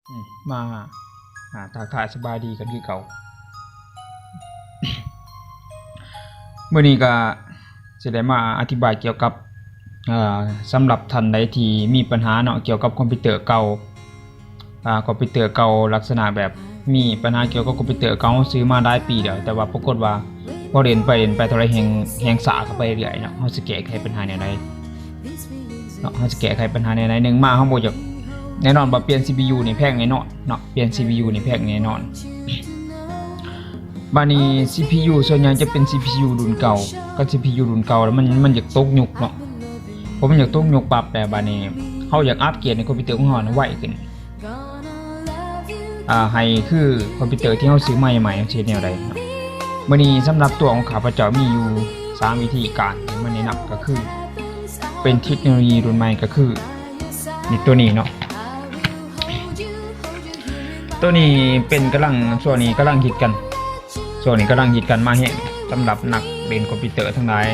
ອືມ ມາ ອ່າ ທັກທາຍສະບາຍດີກັນຄືເກົ່າ. ມື້ນີ້ກໍຊິໄດ້ມາອະທິບາຍກ່ຽວກັບ ເອີ ສຳລັບທ່ານໃດທີ່ມີບັນຫາເນາະ ກ່ຽວກັບຄອມພິວເຕີເກົ່າ ອ່າ ຄອມພິວເຕີເກົ່າ ລັກສະນະແບບມີບັນຫາກ່ຽວກັບຄອມພິວເຕີເກົ່າ ເຮົາຊື້ມາຫຼາຍປີແລ້ວ ແຕ່ວ່າປາກົດວ່າພໍຫຼິ້ນໄປຫຼິ້ນໄປເທົ່າໃດແຮ່ງ ແຮ່ງຊ້າເຂົ້າໄປເລື້ອຍເນາະ. ເຮົາຊິແກ້ໄຂບັນຫາແນວໃດເນາະ? ເຮົາຊິແກ້ໄຂບັນຫາແນວໃດ? ໜຶ່ງມາເຮົາບໍ່ຢາກ ແນ່ນອນວ່າປ່ຽນ ຊີພີຢູ ນີ້ແພງແນ່ນອນເນາະ ປ່ຽນ ຊີພີຢູ ນີ້ແພງແນ່ນອນ. ບາດນີ້ ຊີພີຢູ ສ່ວນໃຫຍ່ຈະເປັນ ຊີພີຢູ ລຸ້ນເກົ່າ ກັບ ຊີພີຢູ ລຸ້ນເກົ່າ ແລ້ວມັນ ມັນຢາກຕົກຍຸກເນາະ ເພາະມັນຢາກຕົກຍຸກປັບ ແຕ່ບາດນີ້ເຮົາຢາກອັບເກຣດໃຫ້ຄອມພິວເຕີຂອງເຮົານະໄວຂຶ້ນ ອ່າ ໃຫ້ຄືຄອມພິວເຕີທີ່ເຮົາຊື້ໃໝ່ໆ ເຮົາຊິເຮັດແນວໃດເນາະ? ມື້ນີ້ສຳລັບຕົວຂອງຂ້າພະເຈົ້າມີຢູ່ສາມວິທີການທີ່ມາແນະນຳ ກໍຄືເປັນເທັກໂນໂລຢີລຸ້ນໃໝ່ ກໍຄືນີ້ ຕົວນີ້ເນາະ. ຕົວນີ້ເປັນກຳລັງ ຊ່ວງນີ້ກຳລັງຮິດກັນ ຊ່ວງນີ້ກຳລັງຮິດກັນມາແຮງ ສຳລັບນັກຫຼິ້ນຄອມພິວເຕີທັງຫຼາຍ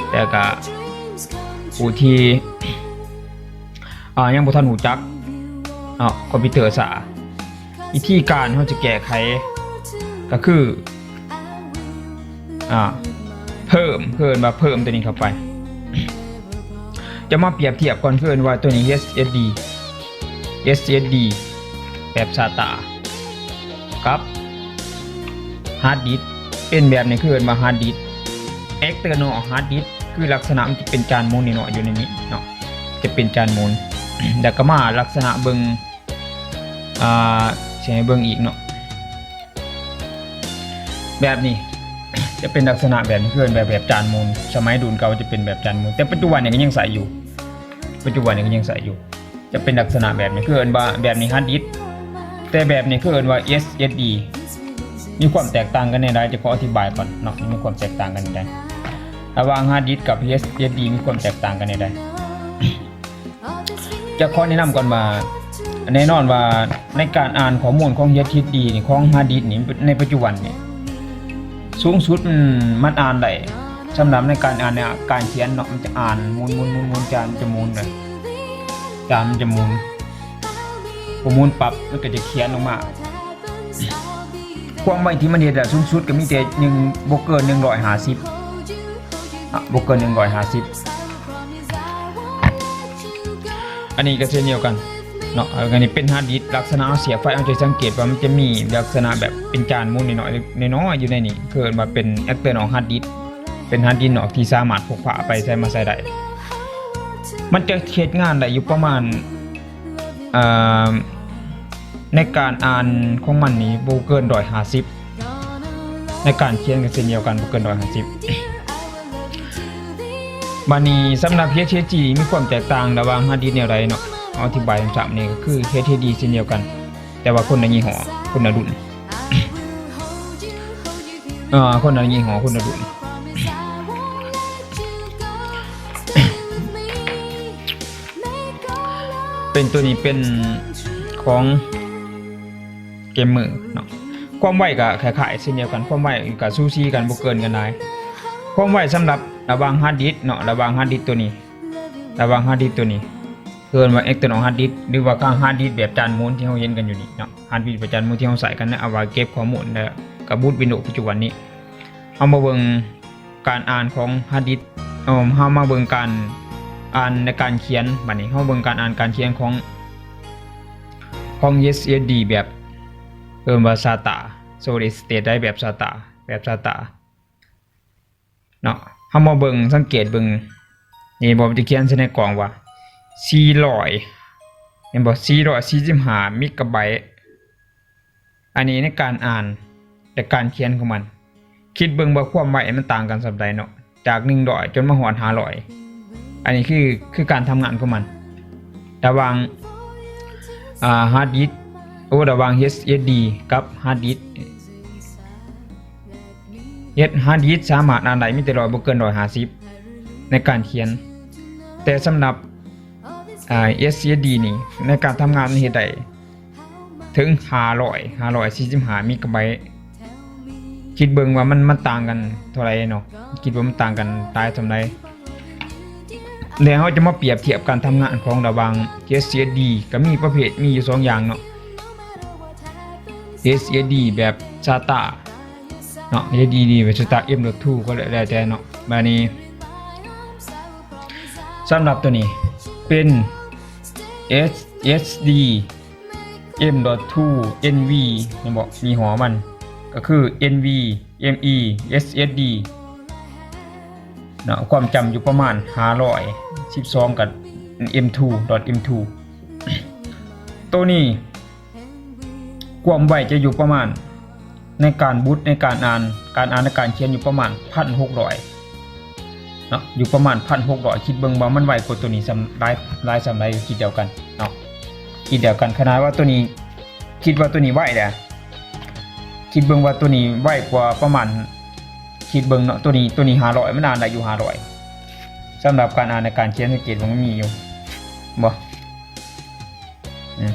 ແຕ່ກະຜູ້ທີ່ ອ່າ ຍັງບໍ່ທັນຮູ້ຈັກເນາະ ຄອມພິວເຕີຊ້າ ວິທີການເຮົາຈະແກ້ໄຂກໍຄື ອ່າ ເພີ່ມ ເອີ້ນວ່າເພີ່ມຕົວນີ້ເຂົ້າໄປ. ຈະມາປຽບທຽບກ່ອນ ເອີ້ນວ່າຕົວນີ້ ເອັສເອັສດີ ເອັສເອັສດີ ແບບ SATA ກັບ hard disk ເປັນແບບນີ້ ເອີ້ນວ່າ hard disk external hard disk ຄືລັກສະນະມັນຈະເປັນຈານໝູນນ້ອຍໆ ຢູ່ໃນນີ້ເນາະ ຈະເປັນຈານໝູນ. ແລ້ວກໍມາລັກສະນະເບິ່ງ ອ່າ ຊິໃຫ້ເບິ່ງອີກເນາະ ແບບນີ້ ຈະເປັນລັກສະນະແບບນີ້ ເອີ້ນແບບ ແບບຈານໝູນ. ສະໄໝລຸ້ນເກົ່າຈະເປັນແບບຈານໝູນ ແຕ່ປັດຈຸບັນນີ້ກໍຍັງໃຊ້ຢູ່ ປັດຈຸບັນນີ້ກໍຍັງໃຊ້ຢູ່. ຈະເປັນລັກສະນະແບບນີ້ ເອີ້ນວ່າແບບນີ້ hard disk ແຕ່ແບບນີ້ ເອີ້ນວ່າ ເອັສເອັສດີ ມີຄວາມແຕກຕ່າງກັນແນວໃດ? ຈະຂໍອະທິບາຍກ່ອນເນາະ ມີຄວາມແຕກຕ່າງກັນແນວໃດ ລະຫວ່າງ hard disk ກັບ ເອັສເອັສດີ ມີຄວາມແຕກຕ່າງກັນແນວໃດ? ຈະຂໍແນະນຳກ່ອນວ່າ ແນ່ນອນວ່າໃນການອ່ານຂໍ້ມູນຂອງ ເອັສເອັສດີ ນີ້ ຂອງ hard disk ນີ້ ໃນປັດຈຸບັນນີ້ ສູງສຸດມັນ ມັນອ່ານໄດ້ ສຳລັບໃນການອ່ານ ໃນການຂຽນເນາະ ມັນຈະອ່ານໝູນໆໆ ຈານມັນຈະໝູນເລີຍ ຈານມັນຈະໝູນ ພໍໝູນປັບ ມັນກໍຈະຂຽນອອກມາ. ຄວາມໄວທີ່ມັນເຮັດໄດ້ສູງສຸດກໍມີແຕ່ໜຶ່ງ ບໍ່ເກີນໜຶ່ງຮ້ອຍຫ້າສິບ ອະ ບໍ່ເກີນໜຶ່ງຮ້ອຍຫ້າສິບ. ອັນນີ້ກໍເຊັ່ນດຽວກັນເນາະ ອັນນີ້ເປັນ hard disk ລັກສະນະເຮົາສຽບໄຟ ເຮົາຈະສັງເກດວ່າມັນຈະມີລັກສະນະແບບເປັນຈານໝູນນ້ອຍໆ ນ້ອຍໆ ຢູ່ໃນນີ້ ເອີ້ນວ່າເປັນ external hard disk ເປັນ hard disk ນອກທີ່ສາມາດພົກພາໄປໃສມາໃສໄດ້. ມັນຈະເຮັດງານໄດ້ຢູ່ປະມານ ເອີ່ມ ໃນການອ່ານຂອງມັນນີ້ບໍ່ເກີນຮ້ອຍຫ້າສິບ ໃນການຂຽນກໍເຊັ່ນດຽວກັນ ບໍ່ເກີນຮ້ອຍຫ້າສິບ. ບາດນີ້ສຳລັບ ເອັສເອັສດີ ມີຄວາມແຕກຕ່າງລະຫວ່າງ hard disk ແນວໃດເນາະ? ເອົາອະທິບາຍສັ້ນໆນີ້ ກໍຄື ເອັສເອັສດີ ເຊັ່ນດຽວກັນ ແຕ່ວ່າຄົນລະຍີ່ຫໍ້ ຄົນລະລຸ້ນ ເອີ ຄົນລະຍີ່ຫໍ້ ຄົນລະລຸ້ນ. ເປັນ ຕົວນີ້ເປັນຂອງເກມເມີເນາະ. ຄວາມໄວກໍຄ້າຍໆເຊັ່ນດຽວກັນ ຄວາມໄວກໍສູສີກັນ ບໍ່ເກີນກັນຫຼາຍ. ຄວາມໄວສຳລັບລະຫວ່າງ hard disk ເນາະ ລະຫວ່າງ hard disk ຕົວນີ້ ລະຫວ່າງ hard disk ຕົວນີ້ ເອີ້ນວ່າ external hard disk ຫຼືວ່າ hard disk ແບບຈານໝູນທີ່ເຮົາເຫັນກັນຢູ່ນີ້ເນາະ hard disk ແບບຈານໝູນທີ່ເຮົາໃຊ້ກັນໃນ ເອົາໄວ້ເກັບຂໍ້ມູນ ແລ້ວກໍບູດ Windows ປັດຈຸບັນນີ້. ເຮົາມາເບິ່ງ ການອ່ານຂອງ hard disk ເອີ ເຮົາມາເບິ່ງການອ່ານໃນການຂຽນ. ບາດນີ້ເຮົາເບິ່ງການອ່ານການຂຽນຂອງ ຂອງ ເອັສເອັສດີ ແບບ ເອີ້ນວ່າ SATA solid state drive ແບບ SATA ແບບ SATA ເນາະ. ເຮົາມາເບິ່ງ ສັງເກດເບິ່ງ ນີ້ບໍ່ ມັນຈະຂຽນໃສ່ໃນກ່ອງວ່າ ສີ່ຮ້ອຍ ເຫັນບໍ່ ສີ່ຮ້ອຍສີ່ສິບຫ້າເມກາໄບ. ອັນນີ້ໃນການອ່ານ ແລະ ການຂຽນຂອງມັນ ຄິດເບິ່ງວ່າຄວາມໄວມັນຕ່າງກັນສ່ຳໃດເນາະ ຈາກໜຶ່ງຮ້ອຍຈົນມາຮອດຫ້າຮ້ອຍ. ອັນນີ້ຄື ຄືການທຳງານຂອງມັນ ລະຫວ່າງ ອ່າ hard disk ໂອ ລະຫວ່າງ ເອັສເອັສດີ ກັບ hard disk. ເຮັດ hard disk ສາມາດອ່ານໄດ້ມີແຕ່ຮ້ອຍ ບໍ່ເກີນຮ້ອຍຫ້າສິບໃນການຂຽນ ແຕ່ສຳລັບ ອ່າ ເອັສເອັສດີ ນີ້ ໃນການທຳງານມັນເຮັດໄດ້ເຖິງຫ້າຮ້ອຍ ຫ້າຮ້ອຍສີ່ສິບຫ້າເມກາໄບ. ຄິດເບິ່ງວ່າມັນ ມັນຕ່າງກັນເທົ່າໃດເນາະ ຄິດວ່າມັນຕ່າງກັນຫຼາຍສ່ຳໃດ. ແລ້ວເຮົາຈະມາປຽບທຽບການທຳງານຂອງລະຫວ່າງ ເອັສເອັສດີ ກໍມີປະເພດ ມີຢູ່ສອງຢ່າງເນາະ ເອັສເອັສດີ ແບບ SATA ເນາະ ເອັສເອັສດີ ແບບ SATA M.two ກໍແລ້ວແຕ່ເນາະ. ບາດນີ້ສຳລັບຕົວນີ້ເປັນ SSD M.two NV ແມ່ນບໍ່? ຍີ່ຫໍ້ມັນກໍຄື NVMe SSD ເນາະ ຄວາມຈຳຢູ່ປະມານຫ້າຮ້ອຍສິບສອງກັບ M.two M.two ໂຕນີ້ ຄວາມໄວຈະຢູ່ປະມານ ໃນການບູດ ໃນການອ່ານ ການອ່ານ ໃນການຂຽນຢູ່ປະມານ ໜຶ່ງພັນຫົກຮ້ອຍ ເນາະ ຢູ່ປະມານ ໜຶ່ງພັນຫົກຮ້ອຍ. ຄິດເບິ່ງວ່າມັນໄວກວ່າຕົວນີ້ສ່ຳ ຫຼາຍ ຫຼາຍສ່ຳໃດ ຄິດດຽວກັນເນາະ ຄິດດຽວກັນ. ຂະໜາດວ່າຕົວນີ້ ຄິດວ່າຕົວນີ້ໄວແຫຼະ ຄິດເບິ່ງວ່າຕົວນີ້ໄວກວ່າປະມານ ຄິດເບິ່ງເນາະ ຕົວນີ້ ຕົວນີ້ຫ້າຮ້ອຍ ມັນອ່ານໄດ້ຢູ່ຫ້າຮ້ອຍ. ສຳລັບການອ່ານ ໃນການຂຽນ ສັງເກດວ່າມັນມີຢູ່ບໍ່? ອືມ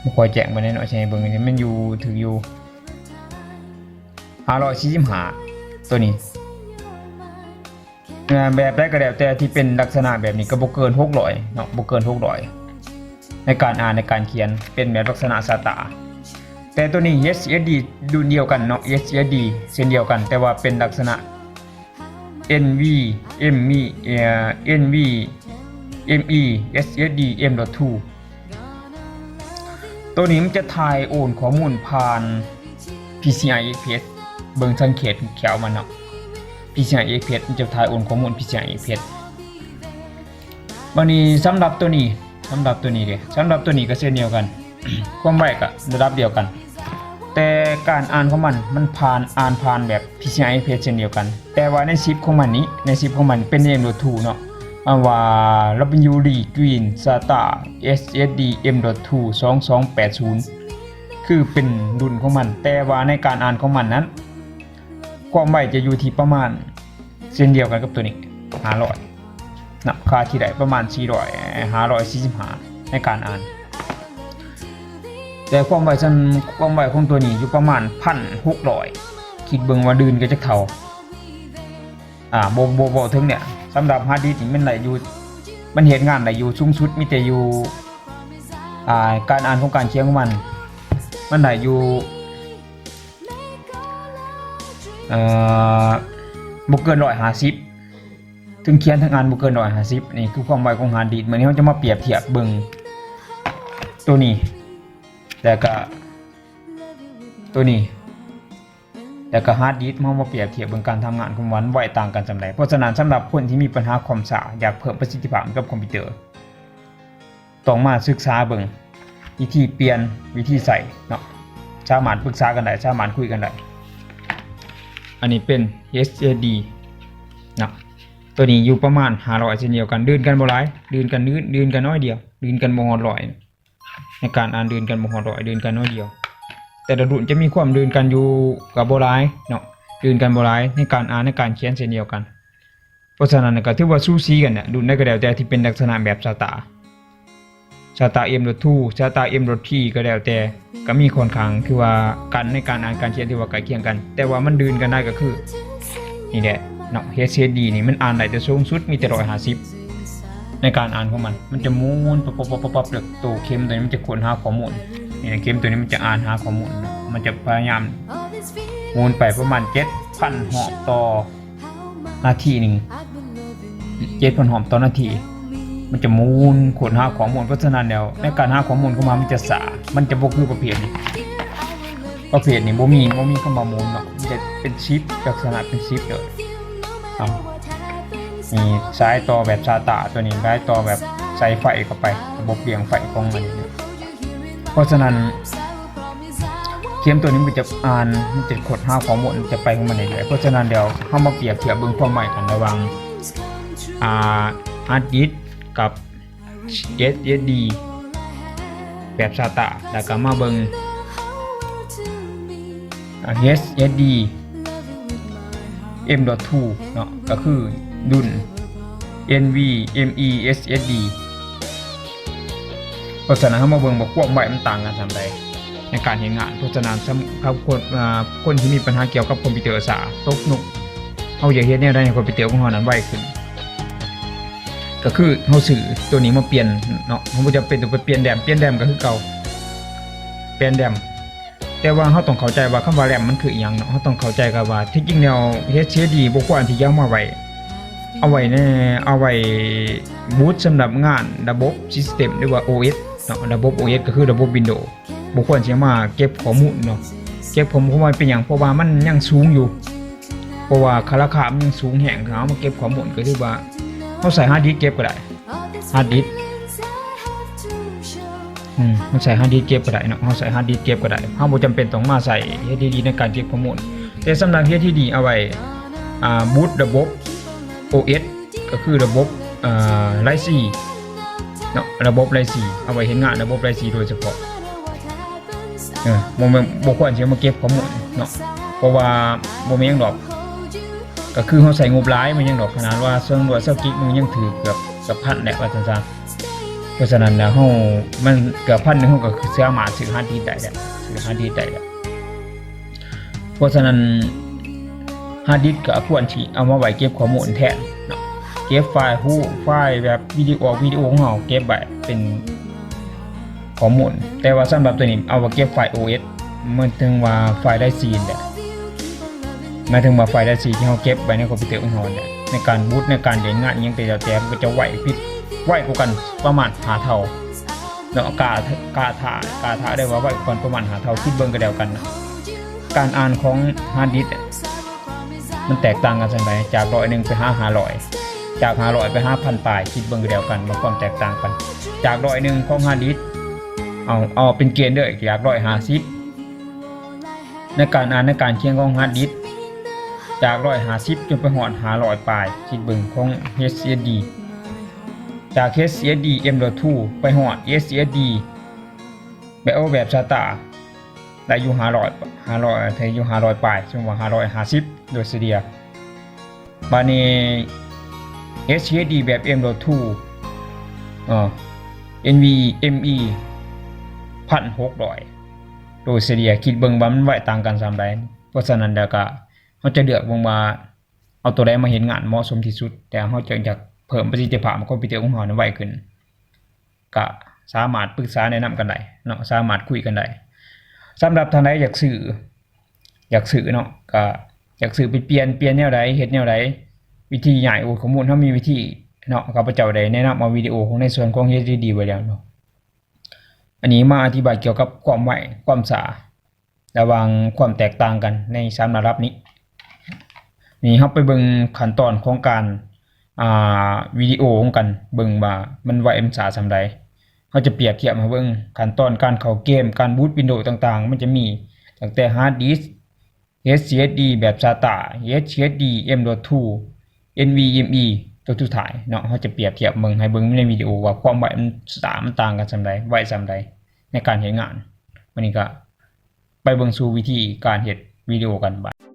ບໍ່ຄ່ອຍແຈ້ງປານໃດເນາະ ຊິໃຫ້ເບິ່ງ ມັນຢູ່ ຖືກຢູ່ ຫ້າຮ້ອຍສີ່ສິບຫ້າ ຕົວນີ້. ແບບໃດກໍແລ້ວແຕ່ທີ່ເປັນລັກສະນະແບບນີ້ກໍບໍ່ເກີນຫົກຮ້ອຍເນາະ ບໍ່ເກີນຫົກຮ້ອຍ ໃນການອ່ານ ໃນການຂຽນ ເປັນແບບລັກສະນະ SATA. ແຕ່ຕົວນີ້ SSD ລຸ້ນດຽວກັນເນາະ SSD ເຊັ່ນດຽວກັນ ແຕ່ວ່າເປັນລັກສະນະ NVMe ເອີ NVMe SSD M.two. ໂຕນີ້ມັນຈະຖ່າຍໂອນຂໍ້ມູນຜ່ານ PCI Express ເບິ່ງ ສັງເກດແຂວມັນເນາະ PCI Express ມັນຈະຖ່າຍໂອນຂໍ້ມູນ PCI Express. ບາດນີ້ສຳລັບໂຕນີ້ ສຳລັບໂຕນີ້ເດ້ ສຳລັບໂຕນີ້ກໍເຊັ່ນດຽວກັນ ຄວາມໄວກໍລະດັບດຽວກັນ ແຕ່ການອ່ານຂອງມັນ ມັນຜ່ານ ອ່ານຜ່ານແບບ PCI Express ເຊັ່ນດຽວກັນ ແຕ່ວ່າໃນຊິບຂອງມັນນີ້ ໃນຊິບຂອງມັນເປັນ M.two ເນາະ ອ່ານວ່າ Raspberry Green SATA SSD M.two ສອງສອງແປດສູນ ຄືເປັນລຸ້ນຂອງມັນ ແຕ່ວ່າໃນການອ່ານຂອງມັນນັ້ນ ຄວາມໄວຈະຢູ່ທີ່ປະມານ ເຊັ່ນດຽວກັນກັບຕົວນີ້ ຫ້າຮ້ອຍ ນະ ຄ່າທີ່ໄດ້ປະມານສີ່ຮ້ອຍ ຫ້າຮ້ອຍສີ່ສິບຫ້າ ໃນການອ່ານ ແຕ່ຄວາມໄວຊັ້ນ ຄວາມໄວຂອງຕົວນີ້ຢູ່ປະມານ ໜຶ່ງພັນຫົກຮ້ອຍ ຄິດເບິ່ງວ່າລື່ນກັນຈັກເທົ່າ. ອ່າ ບໍ່ ບໍ່ ບໍ່ເຖິງເນຍ ສຳລັບ hard disk ນີ້ມັນໄດ້ຢູ່ ມັນເຮັດງານໄດ້ຢູ່ສູງສຸດ ມີແຕ່ຢູ່ ອ່າ ການອ່ານຂອງການຂຽນຂອງມັນ ມັນໄດ້ຢູ່ ເອີ ບໍ່ເກີນຮ້ອຍຫ້າສິບ ເຖິງຂຽນເຖິງອ່ານບໍ່ເກີນຮ້ອຍຫ້າສິບ ນີ້ຄືຄວາມໄວຂອງ hard disk. ມື້ນີ້ເຮົາຈະມາປຽບທຽບເບິ່ງໂຕນີ້ ແລ້ວກະໂຕນີ້ ແລ້ວກະ hard disk ເຮົາມາປຽບທຽບເບິ່ງການທຳງານຂອງມັນໄວຕ່າງກັນສ່ຳໃດ. ເພາະສະນັ້ນ ສຳລັບຄົນທີ່ມີບັນຫາຄອມຊ້າ ຢາກເພີ່ມປະສິດທິພາບໃຫ້ກັບຄອມພິວເຕີ ຕ້ອງມາສຶກສາເບິ່ງວິທີປ່ຽນ ວິທີໃຊ້ເນາະ ສາມາດປຶກສາກັນໄດ້ ສາມາດຄຸຍກັນໄດ້. ອັນນີ້ເປັນ SSD ເນາະ ຕົວນີ້ຢູ່ປະມານ ຫ້າຮ້ອຍ ເຊັ່ນດຽວກັນ ລື່ນກັນບໍ່ຫຼາຍ ລື່ນກັນ ລື່ນກັນໜ້ອຍດຽວ ລື່ນກັນບໍ່ຮອດຮ້ອຍ ໃນການອ່ານ ລື່ນກັນບໍ່ຮອດຮ້ອຍ ລື່ນກັນໜ້ອຍດຽວ. ແຕ່ລະລຸ້ນຈະມີຄວາມລື່ນກັນຢູ່ ກໍບໍ່ຫຼາຍເນາະ ລື່ນກັນບໍ່ຫຼາຍ ໃນການອ່ານ ໃນການຂຽນເຊັ່ນດຽວກັນ. ເພາະສະນັ້ນກໍຖືວ່າສູສີກັນນະ ລຸ້ນໃດກໍແລ້ວແຕ່ທີ່ເປັນລັກສະນະແບບ SATA SATA M.two SATA M.three ກໍແລ້ວແຕ່ ກໍມີຂ້ອນຂ້າງ ຄືວ່າກັນໃນການອ່ານການຂຽນ ຖືວ່າໃກ້ຄຽງກັນ ແຕ່ວ່າມັນດື່ນກັນໄດ້ກໍຄື ນີ້ແຫຼະເນາະ SSD ນີ້ມັນອ່ານໄດ້ແຕ່ສູງສຸດມີແຕ່ຮ້ອຍຫ້າສິບ ໃນການອ່ານຂອງມັນ ມັນຈະໝູນປັບໆໆໆ ແລ້ວໂຕເຂັມຕົວນີ້ມັນຈະຄົ້ນຫາຂໍ້ມູນ ນີ້ນະ ເຂັມຕົວນີ້ມັນຈະອ່ານຫາຂໍ້ມູນເນາະ ມັນຈະພະຍາຍາມໝູນໄປປະມານເຈັດພັນຮອບຕໍ່ ນາທີໜຶ່ງ ເຈັດພັນຮອບຕໍ່ນາທີ ມັນຈະໝູນຄົ້ນຫາຂໍ້ມູນ. ເພາະສະນັ້ນແລ້ວ ໃນການຫາຂໍ້ມູນຂອງມັນ ມັນຈະຊ້າ ມັນຈະບໍ່ຄືປະເພດນີ້ ປະເພດນີ້ບໍ່ມີ ບໍ່ມີຄຳວ່າໝູນເນາະ ມັນຈະເປັນຊິບ ລັກສະນະເປັນຊິບເລີຍ. ເອົາ ນີ້ສາຍຕໍ່ແບບ SATA ຕົວນີ້ ສາຍຕໍ່ແບບໃສ່ໄຟເຂົ້າໄປ ລະບົບລ້ຽງໄຟຂອງມັນ. ເພາະສະນັ້ນ ເຂັມຕົວນີ້ມັນຈະອ່ານ ມັນຈະຄົ້ນຫາຂໍ້ມູນ ມັນຈະໄປຂອງມັນເລື້ອຍໆ. ເພາະສະນັ້ນແລ້ວ ເຮົາມາປຽບທຽບເບິ່ງຄວາມໄວກັນລະຫວ່າງ ອ່າ ຮາດດິສກັບ SSD ແບບ SATA ແລ້ວກໍມາເບິ່ງ ອ່າ SSD M.two ເນາະ ກໍຄືລຸ້ນ NVMe SSD. ເພາະສະນັ້ນ ເຮົາມາເບິ່ງວ່າຄວາມໄວມັນຕ່າງກັນສ່ຳໃດໃນການເຮັດງານ. ເພາະສະນັ້ນ ສຳ ຄັບຄົນ ອ່າ ຄົນທີ່ມີບັນຫາກ່ຽວກັບຄອມພິວເຕີຊ້າ ຕົກໜຸກ ເຮົາຢາກເຮັດແນວໃດໃຫ້ຄອມພິວເຕີຂອງເຮົານັ້ນໄວຂຶ້ນ ກໍຄືເຮົາຊື້ຕົວນີ້ມາປ່ຽນເນາະ ເຮົາບໍ່ຈຳເປັນຕ້ອງໄປປ່ຽນແດມ ປ່ຽນແດມກໍຄືເກົ່າ ປ່ຽນແດມ ແຕ່ວ່າເຮົາຕ້ອງເຂົ້າໃຈວ່າຄຳວ່າ RAM ມັນຄືອີ່ຫຍັງເນາະ. ເຮົາຕ້ອງເຂົ້າໃຈກັນວ່າ ທີ່ຈິງແລ້ວ HDD ບໍ່ຄວນທີ່ຈະເອົາມາໄວ້ ເອົາໄວ້ໃນ ເອົາໄວ້ບູດສຳລັບງານລະບົບ System ຫຼືວ່າ OS ເນາະ, ລະບົບ OS ກໍຄືລະບົບ Windows. ບໍ່ຄວນຊິເອົາມາເກັບຂໍ້ມູນເນາະ, ເກັບຂໍ້ມູນເພາະວ່າເປັນຫຍັງ? ເພາະວ່າມັນຍັງສູງຢູ່, ເພາະວ່າຄ່າລາຄາມັນຍັງສູງແຮງ. ຖ້າເຮົາມາເກັບຂໍ້ມູນກໍຖືວ່າເຮົາໃຊ້ hard disk ເກັບກໍໄດ້, hard disk ອືມ ເຮົາໃຊ້ hard disk ເກັບກໍໄດ້ເນາະ, ເຮົາໃຊ້ hard disk ເກັບກໍໄດ້, ເຮົາບໍ່ຈຳເປັນຕ້ອງມາໃຊ້ HDD ໃນການເກັບຂໍ້ມູນ. ແຕ່ສຳລັບ HDD ເອົາໄວ້ ອ່າ ບູດລະບົບ OS ກໍຄືລະບົບ ເອີ Ryzen ເນາະ, ລະບົບ Ryzen ເອົາໄວ້ເຮັດງານລະບົບ Ryzen ໂດຍສະເພາະ. ເອີ ບໍ່ແມ່ນ ບໍ່ຄວນຊິມາເກັບຂໍ້ມູນເນາະ, ເພາະວ່າບໍ່ແມ່ນຫຍັງດອກ, ກໍຄືເຮົາໃຊ້ງົບຫຼາຍ ບໍ່ແມ່ນຫຍັງດອກ. ຂະໜາດວ່າເຊິ່ງດ້ວຍຊາວກິກໜຶ່ງຍັງຖືກເກືອບ ເກືອບພັນແລ້ວວ່າຊັ້ນຊະ. ເພາະສະນັ້ນແລ້ວເຮົາ ມັນເກືອບພັນໜຶ່ງ ເຮົາກໍເກືອບສາມາດຊື້ hard disk ໄດ້ແລ້ວ, ຊື້ hard disk ໄດ້ແລ້ວ. ເພາະສະນັ້ນ hard disk ກໍຄວນທີ່ເອົາມາໄວ້ເກັບຂໍ້ມູນແທນເນາະ, ເກັບໄຟລ໌ຮູບ ໄຟລ໌ແບບວິດີໂອ ວິດີໂອຂອງເຮົາເກັບໄວ້ເປັນຂໍ້ມູນ. ແຕ່ວ່າສຳລັບໂຕນີ້ເອົາໄວ້ເກັບໄຟລ໌ OS ໝາຍເຖິງວ່າໄຟລ໌ Ryzen ແຫຼະ, ໝາຍເຖິງວ່າໄຟລ໌ Ryzen ທີ່ເຮົາເກັບໄວ້ໃນຄອມພິວເຕີຂອງເຮົາແຫຼະ. ໃນການບູດ ໃນການເຮັດງານອີ່ຫຍັງກໍແລ້ວແຕ່ ມັນກໍຈະໄວຜິດ ໄວກວ່າກັນປະມານຫ້າເທົ່າເນາະ. ກະ ກະຖ້າ ກະຖ້າໄດ້ວ່າໄວກວ່າກັນປະມານຫ້າເທົ່າ, ຄິດເບິ່ງກໍແລ້ວກັນ. ການອ່ານຂອງ hard disk ມັນແຕກຕ່າງກັນສ່ຳໃດ? ຈາກຮ້ອຍໜຶ່ງໄປຫາຫ້າຮ້ອຍ, ຈາກຫ້າຮ້ອຍໄປຫາພັນປາຍ, ຄິດເບິ່ງກໍແລ້ວກັນວ່າຄວາມແຕກຕ່າງກັນ. ຈາກຮ້ອຍໜຶ່ງຂອງ hard disk ເອົາ ເອົາເປັນເກນເດີ, ຈາກຮ້ອຍຫ້າສິບ ໃນການອ່ານ ໃນການຂຽນຂອງ hard disk ຈາກຮ້ອຍຫ້າສິບຈົນໄປຮອດຫ້າຮ້ອຍປາຍ, ຄິດເບິ່ງຂອງ SSD ຈາກ SSD M.two ໄປຮອດ SSD ແບບ ເອົາແບບ SATA ໄດ້ຢູ່ຫ້າຮ້ອຍ ຫ້າຮ້ອຍ ໄດ້ຢູ່ຫ້າຮ້ອຍປາຍ, ສົມມຸດວ່າຫ້າຮ້ອຍຫ້າສິບໂດຍສະເລ່ຍ. ບາດນີ້ SSD ແບບ M.two ເນາະ NVMe ພັນຫົກຮ້ອຍ ໂດຍສະເລ່ຍ. ຄິດເບິ່ງວ່າມັນໄວຕ່າງກັນສ່ຳໃດ. ເພາະສະນັ້ນແລ້ວກໍ ເຮົາຈະເລືອກເບິ່ງວ່າເອົາໂຕໃດມາເຮັດງານເໝາະສົມທີ່ສຸດ, ແຕ່ເຮົາຈະຢາກເພີ່ມປະສິດທິພາບຂອງຄອມພິວເຕີຂອງເຮົາໃຫ້ໄວຂຶ້ນ ກະສາມາດປຶກສາແນະນຳກັນໄດ້ເນາະ, ສາມາດຄຸຍກັນໄດ້. ສຳລັບທ່ານໃດຢາກຊື້ ຢາກຊື້ເນາະ, ກະຢາກຊື້ໄປປ່ຽນ, ປ່ຽນແນວໃດ, ເຮັດແນວໃດ, ວິທີຍ້າຍໂອນຂໍ້ມູນ ເຮົາມີວິທີເນາະ. ຂ້າພະເຈົ້າໄດ້ແນະນຳເອົາວິດີໂອຂອງໃນສ່ວນຂອງ HDD ໄວ້ແລ້ວເນາະ. ອັນນີ້ມາອະທິບາຍກ່ຽວກັບຄວາມໄວ ຄວາມຊ້າ ລະຫວ່າງຄວາມແຕກຕ່າງກັນໃນສາມລະດັບນີ້. ນີ້ເຮົາໄປເບິ່ງຂັ້ນຕອນຂອງການ ອ່າ ວິດີໂອຂອງກັນ ເບິ່ງວ່າມັນໄວມັນຊ້າສ່ຳໃດ. ເຮົາຈະປຽບທຽບໃຫ້ເບິ່ງຂັ້ນຕອນການເຂົ້າເກມ, ການບູດ Windows ຕ່າງໆ, ມັນຈະມີຕັ້ງແຕ່ hard disk, SSD ແບບ SATA, SSD M.two, NVMe ຕົວສຸດທ້າຍເນາະ. ເຮົາຈະປຽບທຽບເບິ່ງ ໃຫ້ເບິ່ງໃນວິດີໂອວ່າຄວາມໄວມັນ ສາ ມັນຕ່າງກັນສ່ຳໃດ, ໄວສ່ຳໃດໃນການເຮັດງານ. ວັນນີ້ກໍໄປເບິ່ງສູ່ວິທີການເຮັດວິດີໂອກັນບາດ.